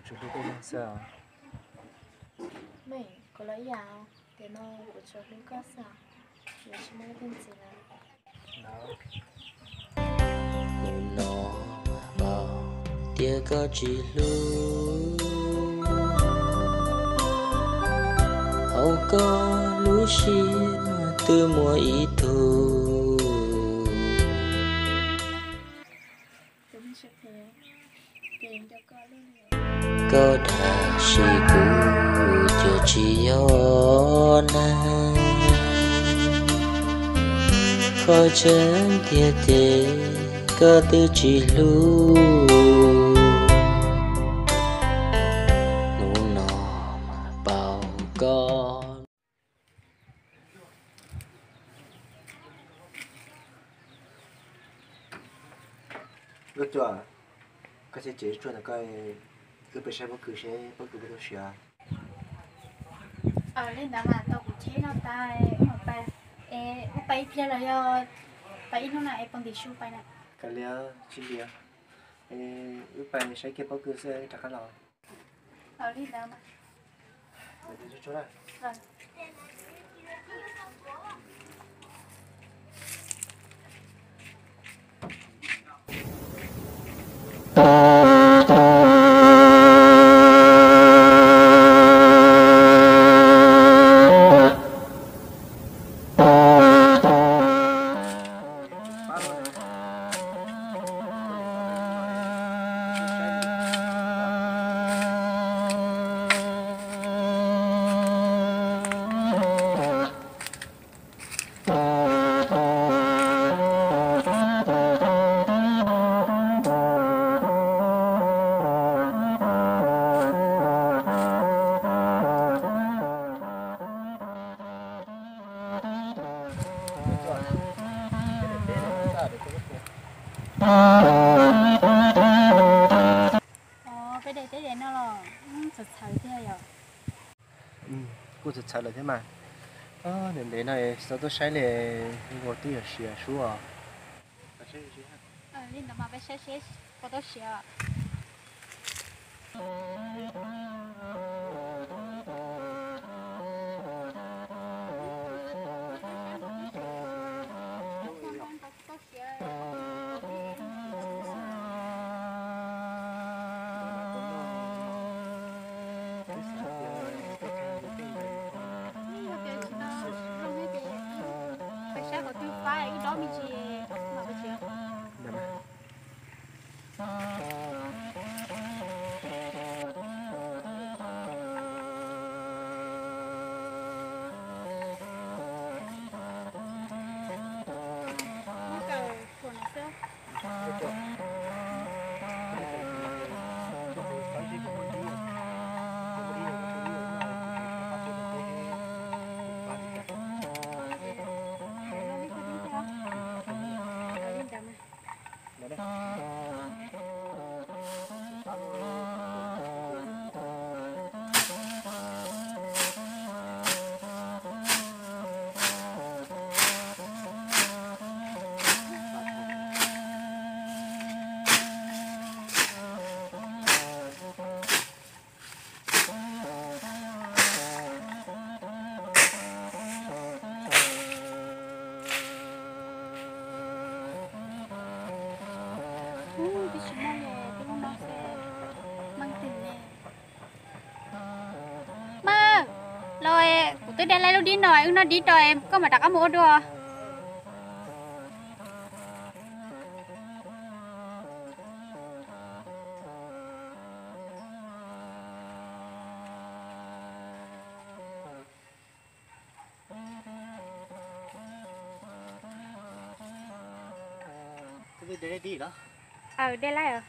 Tsuas hlub koj xwb. Mej, kuv los ib yam, tiam no kuv tsuas hlub koj xwb, yuav tsis muaj leej twg ntxiv lawm. Hnub no paub tias koj tsis hlub, hauv koj lub siab twb muaj ib tug. Koj dag sim kuv cuag tsis yog neeg, qhov tseeb tiag ces koj twb tsis hlub. Hnub no mas paub koj. Nkauj Cua, koj txiav tsev tsuag ntawm koj, wb pais saib pob kws seb pob kws puas tau siav. Li ntawd mas tau kuv cheb no tas, wb pais ib pliag los yog pais ib hnub no es puas ntim su pais na? Kav liam, tsis liam, wb pais saib kiag pob kws xwb rov qab los. Li ntawd mas. Peb de teb de no los txawv txhawv thiab yom. Kuj txawv txhawv lawm thiab mas. Ntev ntev no tsis tau tuaj saib li, ua twb yog siav sub os. Li ntawd mas peb saib seb puas tau siav. Pais saib qhov twg pab wb dob me ntsis mam pais siav. Ub, twb tsis muaj li, twb muaj no xwb, meej twg ne. Maj, los kuv twb de laib lub dib no, wb noj dib tso koj mam rov qab mus ua dua. Aw, de laib os.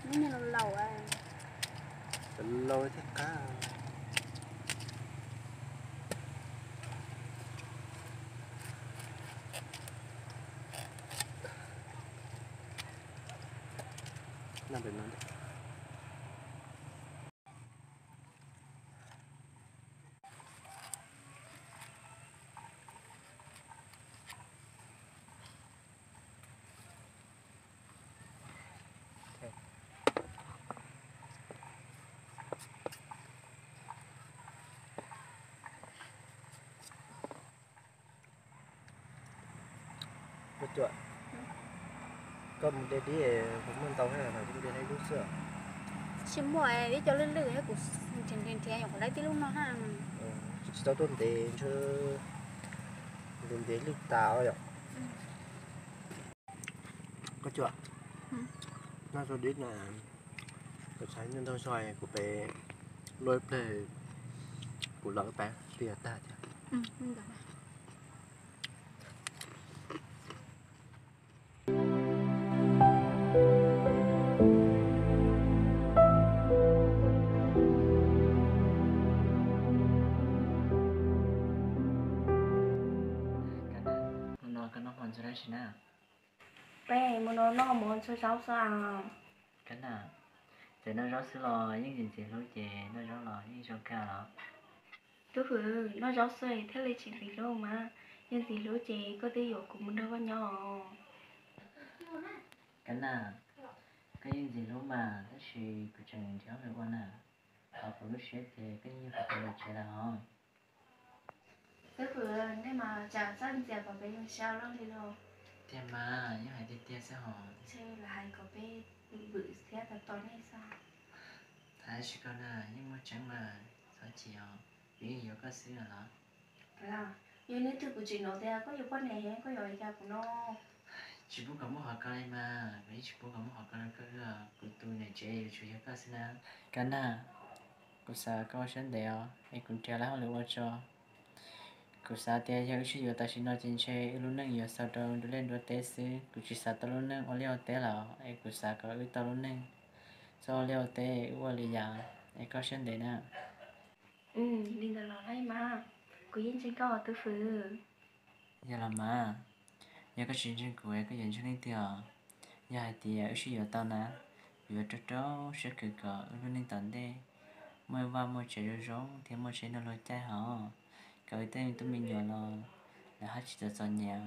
Lub niag laus laus, laus thiab qab. Koj mus de dib puas muaj ntau thiab los kuv de tib lub xwb? Tsis muaj, ib co lwj lwj thiab kuv nrhiav nrhiav nyuam qhuav laib tib lub no na. Tsis tau tuaj ntev ntshe ntev ntev lwj tas yom. Koj cuam, noj tau dib na, kuv txhais nyob ntau zog kuv pem luaj ib pliag kuv los ib pab tiag tag thiab. Hnub no koj noj hmo ntxuag dab tsi na? Peb mus no noj hmo ntxuag zaub xwb. Kab na, txawm noj zaub xwb los yeej ntxim ntxim hlub ces noj zaub los yeej zoo kawg los. Tub Hwm, noj zaub xwb thiaj li tsis ntxim hlub mas, yog ntxim hlub ces koj twb yuav kuv mus nrog koj nyob os. Kab na, koj yeej ntxim hlub mas tab sis kuv tseem nrhiav hauj lwm ua na, thov kuv lub siab ces koj yeej yog kuv tus niam tsev lawm os. Tub Hwm, nej mas cas txawj ntxias kom peb zoo siab luaj li los? Tiag mas, yeej hais tiag tiag xwb hos. Ntshe lawv hais kom peb vwm thiab tos tos nej xwb. Thov txim koj na, yeej muaj tseeb mas, txhob chim os, kuv yeej yuav koj xwb los. Yog hnub twg kuv tsim nyog tias koj yuav poj niam, koj yuav ua cas kuv no? Tsis pub kom muaj qhov ko li mas, kuv yeej tsis pub kom muaj qhov ko rau koj, kuv tus niam tsev yuav tsum yog koj xwb na. Kab na, kuv xav koj ua siab ntev os, es kuv nrhiav lawv hauj lwm ua tso. Kuv xav tias yog wb sib yuav tam sim no ces ntshe wb lub neej yuav xaus rau nruab liaj nruab teb xwb, kuv tsis xav tau lub neej ua liaj ua teb lawm, es kuv xav kom wb tau lub neej txhob ua liaj ua teb, wb ua lwm yam, es koj siab ntev na. Li ntawd los laib mas, kuv yeej ntseeg koj Tub Hwm. Yog los mas, yog koj tsis ntseeg kuv es koj yuav ntseeg leej twg os? Yog hais tias wb sib yuav tau na, kuv yuav rau rau siab kawg kom wb lub neej tom ntej muaj vaj muaj tsev zoo zoo thiab muaj tsheb nrog luag caij hos, kom wb tej tub me nyuam los lawv haj tsis txom txom nyem.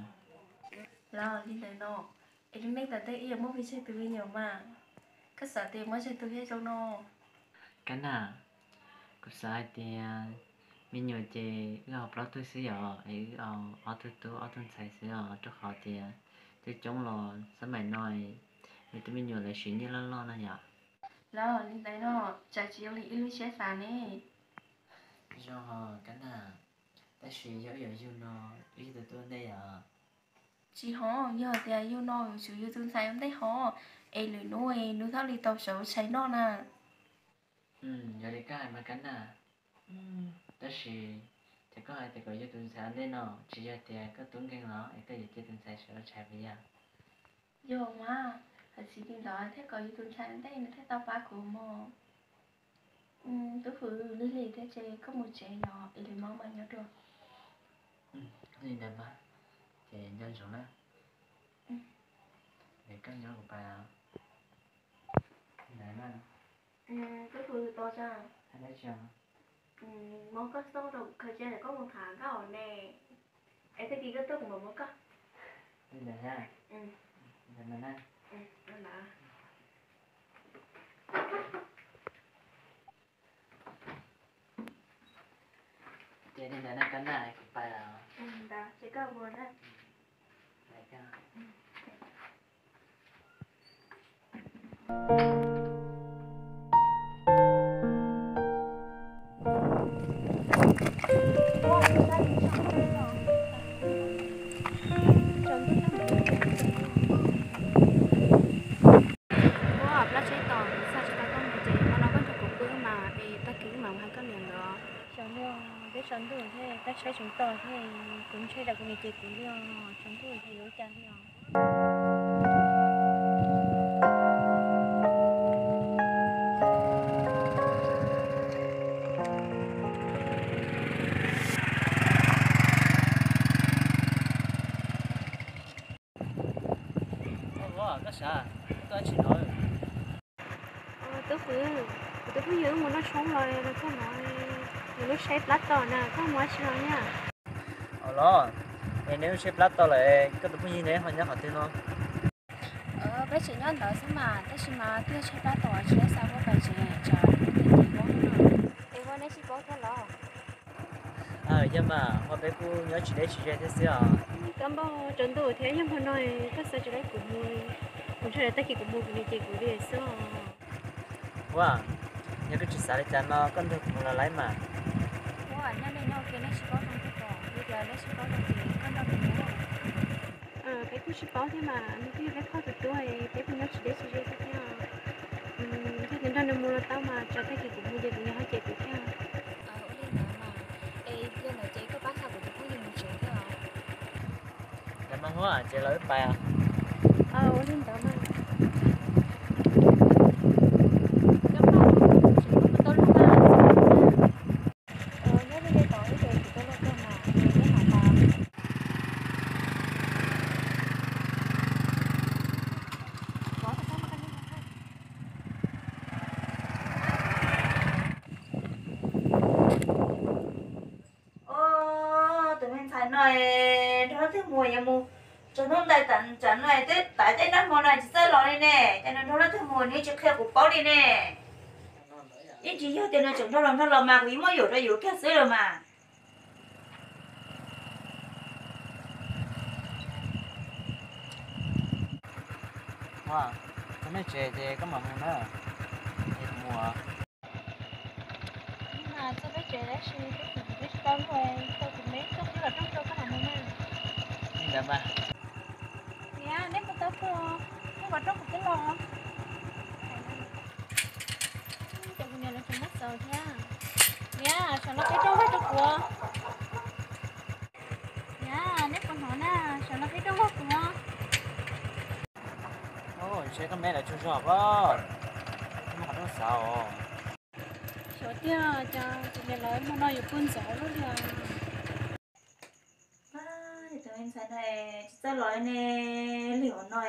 Los li ntawd no, es lub neej tom ntej wb yuav muaj pes tsawg tus me nyuam mas? Koj xav tias muaj tsawg tus thiaj zoo no? Kab na, kuv xav hais tias me nyuam ces wb ho plaub tug xwb yom, es wb ho ob tug tub ob tug ntxhais xwb os, rau qhov tias coob coob los xab maim no nws tus me nyuam lawv siv nyiaj loj loj no yom. Los li ntawd no, tsam tsis zoo li wb lub siab xav ne. Zoo hos Kab na, tab sis yog wb yuav yug no, wb yug tus tub ntej yom? Tsis hos, yog tias yug no yuav tsum yug tus ntxhais ua ntej hos, es lwm hnub nws thiaj li tau sawv tshais noj na. Yog li koj hais mas Kab na. Tab sis ces koj hais tias kom yug tus ntxhais ua ntej no, tsis yog tias koj tub nkeeg los es koj yuav cia tus ntxhais sawv tshais puas yog? Yog mas, hais tsis li ntawd thiab kom yug tus ntxhais ua ntej nws thiaj tau pab kuv mog. Tub Hwm, lig lig thiab ces koj mus tsev yom, es lwm hmo mam nyob dua. Li ntawd mas, ces nco ntsoov na. Es koj nyob kuv pais os. Ntawd na. Tub Hwm, tos tsa. Hais dab tsi os? Muab koj xauj rau kuv khaws cia koj mus tham nkauj ne. Es tag kis koj tuaj kuv mam muab koj. Li ntawd na. Ntawd na. Ces li ntawd na Kab na, kuv pais os. Ces koj mus na. Ua plab tsheb tos, xav tsis tau koj mus ces hmo no koj nrog kuv pw mas es tag kis wb mam mus hais koj niam nkawd. Xyov li os, twb tsaus ntuj thiab, tab saib tseem tos thiab, kuv ntshe tsam kuv niam cem kuv li os, tsaus ntuj ces yuav ua cas li os. Ua, koj sav, koj tsis nov. Kuv, kuv tus phooj ywg wb mus noj tshoob los los koj hnov nws lub tsheb plab to na, koj mus ua si los thiab? Ua los, es nws lub tsheb plab to lawm, koj tus phooj ywg neb ho nyob qhov twg no? Peb tseem nyob ntawd xwb mas, tab sis mas twb yog tsheb plab to tsis tau xa huab pais tsev, tsam neb tsis paub no. Es ua neb tsis paub thiab los? Yog mas, ua peb kuj nyob tsis deb tsis ze thiab xwb os. Koj npauj tsaus ntuj thiab, yog hmo no koj xa tsis tau kuv mus, kuv ntshe tag kis kuv mus kuv niam cem kuv li xwb os. Huab, yog koj tsis xav li cas no koj nrog kuv mus los lawm mas. Huab, nyob nej nyob ua ke neb tsis paub zoo thiab, yog tias neb tsis paub zoo ces koj nrog kuv mus. Peb kuj tsis paub thiab mas, nws twb yog peb phauj tus tub, peb kuj nyob tsis deb tsis ze thiab thiab. Yog tias nrog nws mus los tau mas, tsam tag kis kuv mus ces kuv niam ho cem kuv thiab. Ua li ntawd mas, es yog ntawd ces koj pab xa kuv tus phooj ywg mus tsev thiab os. Ntawd mas Huab, ces los wb pais. Ua li ntawd mas. Koj pab, tseem koj puas tau luag mas. Nyob li tod ib ces kuv tau luag kawg mas, neb mam pais. Tus me ntxhais no nrog leej twg mus, yuav mus tsaus ntuj ntais tsam no twb tav caij noj hmo no tsis txawj los li ne, ces nws nrog leej twg mus nws tsis qhia kuv paub li ne. Yeej tsis yog tias nws tseem nrog los nrog los mas kuv yeej muab yuam rau yus kiag xwb los mas. Ua, txog nej tsev ces koj mam mus na, es kuv mus. Mas txog peb tsev tab sis peb tsev kuv twb tsis tau luag, tau tus me tub xwb los rooj rau koj mam mus na. Li ntawd mas. Niam, neb puas tau pw? Neb puas rooj kuv twb los. Cov kuv niam lawv tseem muab xaus thiab. Niam, saum no qhib rooj vag rau kuv. Niam, neb puas hnov na, saum no qhib rooj vag kuv. Seb koj me lawv tsaug zog pob, muaj qhov rooj xauv. Xyov tiag, cas kuv niam lawv hmo no yuav pw ntxov luaj li os. Tus me ntxhais no tsis txawj los ne, lig hauv no,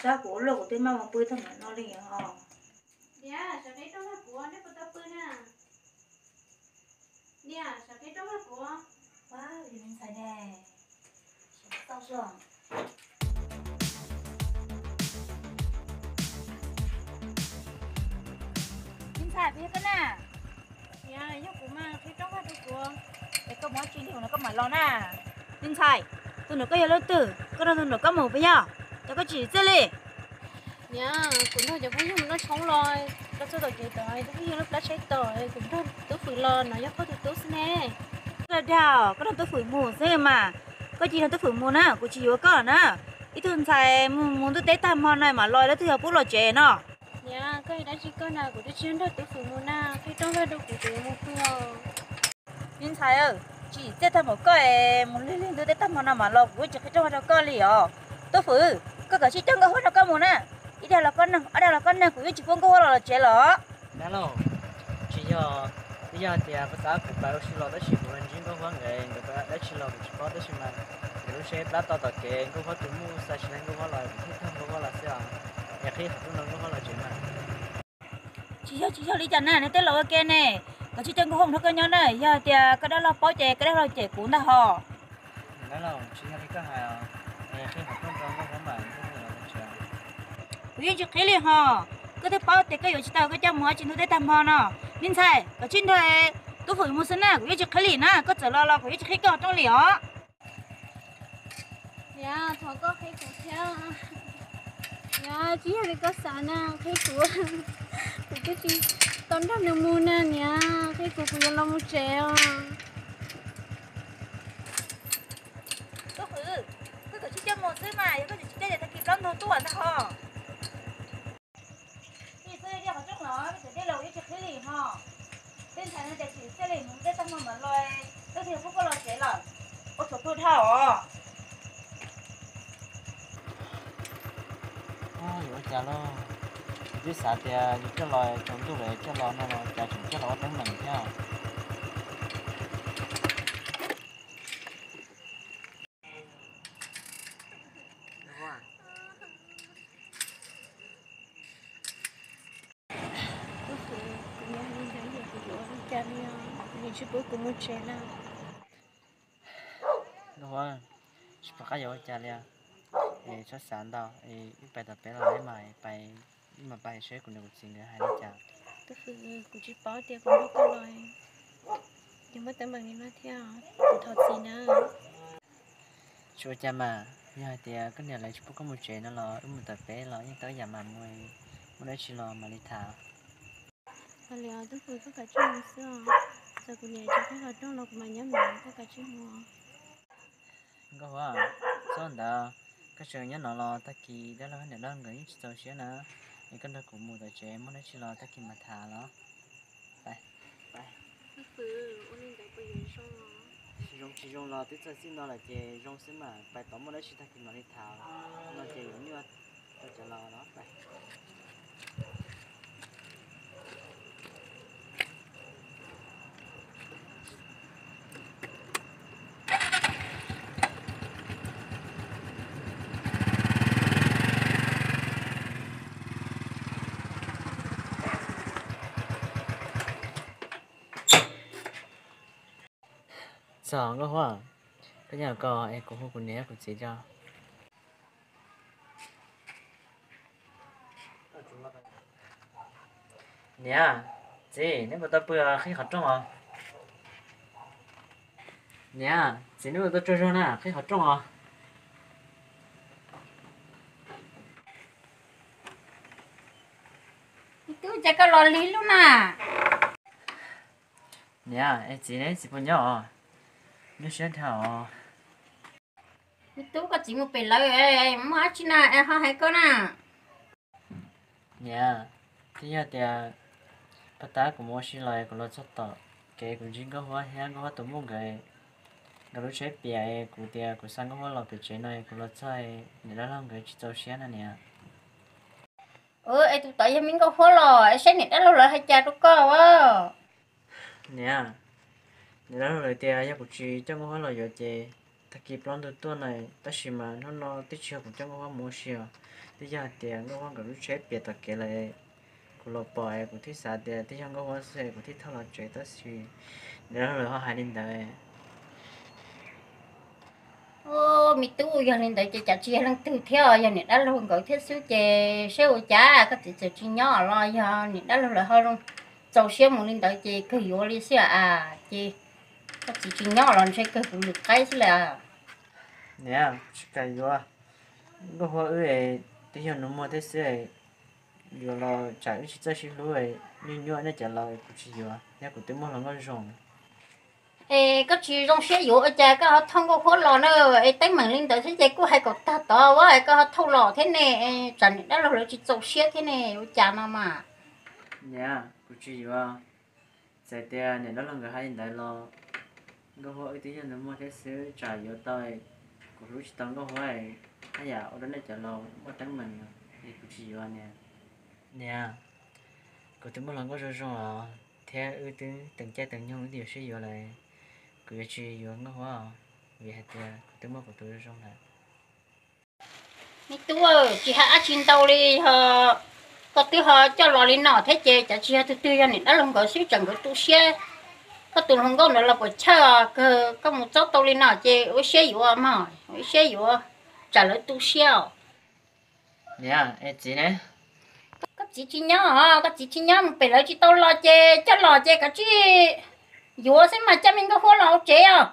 sab kuv ua luaj kuv twb maj mus pw tag nram no li os. Niam, saum qhib rooj vag kuv, neb puas tau pw na? Niam, saum qhib rooj vag kuv. Ua, tus me ntxhais ne, tsis txawj zog. Me ntxhais, puas yog koj na? Niam, yog kuv mas, qhib rooj vag rau kuv. Es koj mus ua tsi li hauv no koj mam los na? Me ntxhais, tus nraum koj yog leej twg? Koj nrog tus nraum koj mus puas yog? Cas koj tsis txawj li? Niam, kuv nrog cov phooj ywg mus noj tshoob los, los txog tom kev tod tus phooj ywg lub plab tsheb tom, kuv nrog Tub Fwm los no yog koj tus tub xwb ne. Dag, koj nrog Tub Fwm mus xwb mas. Koj cia nrog Tub Fwm mus na, kuv tsis yuav koj na. Ib tug ntxhais mus mus ntuj teb tag hmo no mam los, leej twg ho pub los tsev no? Niam, koj ua dab tsi koj na, kuv twb tsis nrog Tub Fwm mus na, qhib rooj vag rau kuv, kuv yuav mus pw os. Me ntxhais, tsis txawj tag npaum koj es mus lig lig ntuj teb tag hmo no mam los kuv yuav tsis qhib rooj vag rau koj li os. Tub Fwm, koj kav tsij coj Nkauj Huab nrog koj mus na. Ib dag los koj neeg, ob dag los koj neeg, kuv yuav tsis pub Nkauj Huab los los tsev los. Dab laug, tsis yog, twb yog tias kuv xav kuv pais ua si los tab sis kuv los ntsib Nkauj Huab nkawd, nkawd pais dab tsi los kuv tsis paub tab sis mas nkawd lub tsheb plab to tom kev, Nkauj Huab tus muj xa tsis laib Nkauj Huab los kuv thiaj coj Nkauj Huab los xwb os. Es qhib qhov rooj no Nkauj Huab los tsev na. Tsis yog, tsis yog li cas na, neb tej laus ua ke ne. Koj tsis coj Nkauj Huab mus nrog koj nyob na, yog tias koj dab laug paub ces koj dab laug cem kuv ntag hos. Dab laug, tsis yog li koj hais os. Qhib qhov rooj rau Nkauj Huab mas Nkauj Huab los tsev. Kuv yeej tsis qhib li hos. Koj twb paub tias koj yuav tsis tau, koj coj mus ua tsis ntuj teb tag hmo no. Me ntxhais, koj tsis nrog Tub Fwm mus xwb na, kuv yeej tsis qhib li na, koj txawm los los kuv yeej tsis qhib koj rooj li os. Niam, thov koj qhib kuv thiab. Niam, tsis yog li koj xav na, qhib kuv. Kuv twb tsis tau nrog nws mus na niam, qhib kuv, kuv yuav los mus tsev os. Tub Fwm, koj kav tsij coj mus xwb mas, yog koj tsis coj ces tag kis plaub ntug tuaj ntag hos. Ib xwb ib qhov rooj los, peb cov dej los yuav tsis qhib li hos. Tej ntxhais no ces tsis txawj li, mus dej tag hmo mam los, twb tsis pub koj los tsev lawm. Ua tshuav tuag dhau os. Yuav ua cas lauj? Kuv twb xav tias yus coj los tsaus ntuj lawm coj los no los cas tseem coj los ua teeb meem thiab. tsis pub kuv mus tsev na. Nkauj Huab, tsis pom qab yuav ua cas li, es txhob xav ntau, wb pais tom peb los, wb mam pais, wb mam pais saib kuv niam kuv txiv nkawd hais li cas. Kuv tsis paub tias kuv nrog koj los yog muaj teeb meem li no thiab, kuv thov txim na. Tsis ua cas mas, yog hais tias koj niam lawv tsis pub koj mus tsev no los wb mus tom peb los yeej tau ib yam mas, mus, muaj dab tsi los mam li tham. Hais li os, Tub Fwm, koj kav tsij mus xwb os. Txawm kuv niam tsis pub los nrog los kuv mam nyob mus, koj kav tsij mus. Nkauj Huab, txhob ntawd, koj tseem nyob no los tag kis dab laug thiab niam dab laug nkawd yeej tsis txaus siab na. Es koj nrog kuv mus tom tsev, muaj dab tsi los tag kis mam tham los. Zoo tsis zoo los twb txog txij no lawm ces zoo xwb mas, pais tod muaj dab tsi tag kis mam li tham, no ces yuav nyuaj rau cov laus los. Txog Nkauj Huab, koj nyob ko es kuv hu kuv niam kuv txiv tso. Niam, txiv, neb puas tau pw qhib qhov rooj os? Niam, txiv, neb puas tau tsaug zog na, qhib qhov rooj os. Me tub, cas koj los lig lub na? Niam, es txiv ne, txiv puas nyob os? Nyuaj siab dhau os. Me tub, koj txiv mus pem lawv, muaj dab tsi na es ho hais koj na? Niam, twb yog tias pag tab kuv mus ua si los kuv los txog tom kev kuv ntsib Nkauj Huab thiab Nkauj Huab tus muam nkawd, nkawd lub tsheb piam, kuv tias kuv xa Nkauj Huab los pem tsev no kuv los txog niam dab laug nkawd tsis txaus siab na niam. Es tus tod yog me Nkauj Huab los es saib niam dab laug lawv hais cas rau koj as? Niam, niam dab laug lawv tias yog kuv tsis coj Nkauj Huab los yuav ces tag kis plaub ntug tuaj na, tab sis mas hnub no twb tsis yog kuv coj Nkauj Huab mus ua si os, twb yog hais tias Nkauj Huab nkawd lub tsheb piam tom kev lawm, kuv los pom es kuv thiaj xav tias twb yog Nkauj Huab xwb es kuv thiaj thauj los tsev, tab sis niam dab laug lawv ho hais li ntawd. Me tub, yog li ntawd ces cas tsis yog leej twg thiab, yog niam dab laug nkawd thiab xwb ces saib ua cas koj txiv txawm tsis nyob los yog niam dab laug lawv ho txaus siab mus li ntawd ces kawg yuav li xwb as, ces koj txiv tsis nyob los ntshe kawg kuv lwm qaib xwb li. Niam, tsis kam yuav, Nkauj Huab wb twb yog nus muag thiab xwb, yuav los tsam wb tsis txawj sib hlub, nyuaj nyuaj nej cov laus, kuv tsis yuav, yog kuv twb muaj hluas nkauj zoo. Es koj tsis zoo siab yuav ua cas koj ho thauj Nkauj Huab los na, es teeb meem li ntawd thiab ces kuj hais kom tag tod ua es koj ho thauj los thiab ne, tsam niam dab laug lawv tsis txaus siab thiab ne, ua cas no mas. Niam, kuv tsis yuav, txawm tias niam dab laug nkawd hais li ntawd los Nkauj Huab wb twb yog nus muag thiab xwb, tsam yuav tau, kuv hlub tsis tau Nkauj Huab, haj yam ua rau nej cov laus muaj teeb meem, es kuv tsis yuav niam. Niam, kuv twb muaj hluas nkauj zoo zoo os, thiab wb twb teem caij teem nyoog wb twb yuav sib yuav lawm, kuv yuav tsis yuav Nkauj Huab os, vim hais tias kuv twb muaj kuv tus zoo zoo lawm. Me tub, tsis hais dab tsi ntau li, yog koj twb ho coj los li no thiab ces cas tsis yog twg twg, yog niam dab laug nkawd xwb tsam nkawd tu siab. Koj tus hluas nkauj ntawd los puas chawj os, kawg koj mus txob tau li no ces ua siab yuav mog, ua siab yuav, tsam lawv tu siab os. Niam, es txiv ne? Koj txiv tsis nyob os, koj txiv tsis nyob mus pem lawv tsis tau los ces coj los ces kav tsij yuav xwb mas coj me Nkauj Huab los hauv tsev os.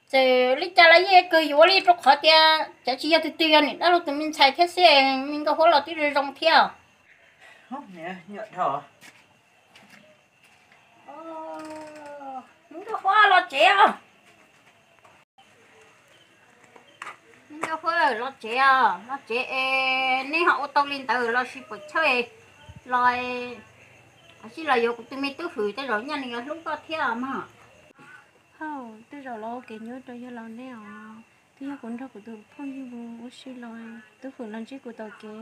Txawm li cas los yeej kawg yuav li, rau qhov tias cas tsis yog twg twg, yog niam dab laug tus me ntxhais thiab xwb, me Nkauj Huab los twb zoo zoo thiab. Me Nkauj Huab los tsev os. Me Nkauj Huab los tsev os, los tsev es neb ho ua tau li ntawd los sis puas chawj los, los sis los yuav kuv tus me tub hwm tej zaum nyaj nws yuav hlub koj thiab mog. Hauj, tej zaum los ua kev nyuaj rau yawg laus neb os. Twb yog kuv nrog kuv tus phooj ywg mus ua si los tub hwm los ntsib kuv tom kev,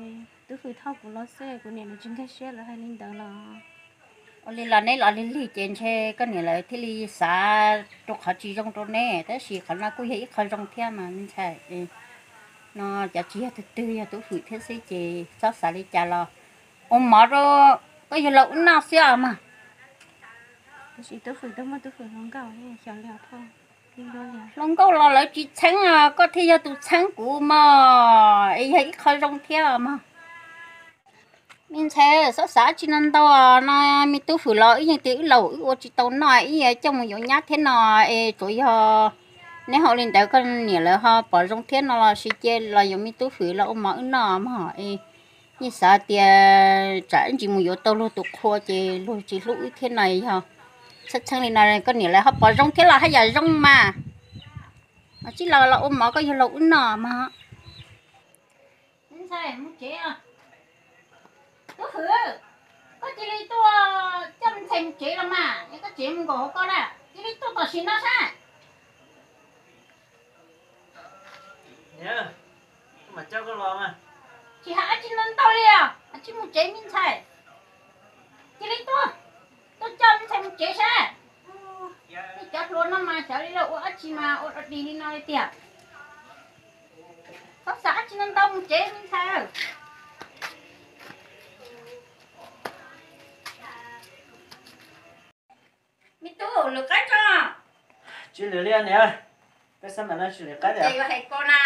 tub hwm thauj kuv los xwb, kuv niam lawv tsis nkag siab lawv hais li ntawd los. Ua li los neb los lig lig ces ntshe koj niam lawv thiaj li xav rau qhov tsis zoo rau neb, tab sis qhov no kuj yog ib qho zoo thiab mas me ntxhais. No cov tsis yog twg twg, yog tub hwm thiab xwb ces txhob xav li cas los ua mov rau koj yawg laus wb noj xwb os mog. Tub Fwm twb muaj Tub Fwm hluas nkauj xyov li os. Hluas nkauj los lawv tsis txheeb os, koj thiaj yog tus txheeb kuv mog, es yog ib qho zoo thiab mog. Me ntxhais, txhob xav dab tsi no ntau no, me Tub Fwm los wb yeej tias wb laus wb ua tsis tau noj, ib coj mus yuav nyab thiab no, es tsuas yog neb hais li ntawd koj niam lawv ho pom zoo thiab no los sis cia los yuav me Tub Fwm los ua mov wb noj mog. Es yeej xav tias tsam ib ntsis mus yuav tau luag tus qhua ces luag tsis hlub wb thiab no yog txheeb txheeb li no koj niam lawv ho pom zoo thiab los haj yam zoo mas. Mas tsij los los ua mov koj yawg laus wb noj mog. Ntxhais, mus tsev. Tub Fwm, koj cia li tuaj coj me ntxhais mus tsev los mas, es koj tsev mus nkaum hauv koj na, cia li tuaj tam sim no saib. Tsis hais dab tsi no ntau li os, tsis mus tsev me ntxhais. Cia li tuaj, tuaj coj me ntxhais mus tsev saib. Nej cov hluas no mas xyov li lawv ua dab tsi mas ua dog dig li no li tiag. Txhob xav dab tsi no ntau, mus tsev me ntxhais. Me tub, lwm qaib tso. Tsis lwm li niam, peb xab mam no tsis lwm qaib tiag. Ces yuav hais ko na.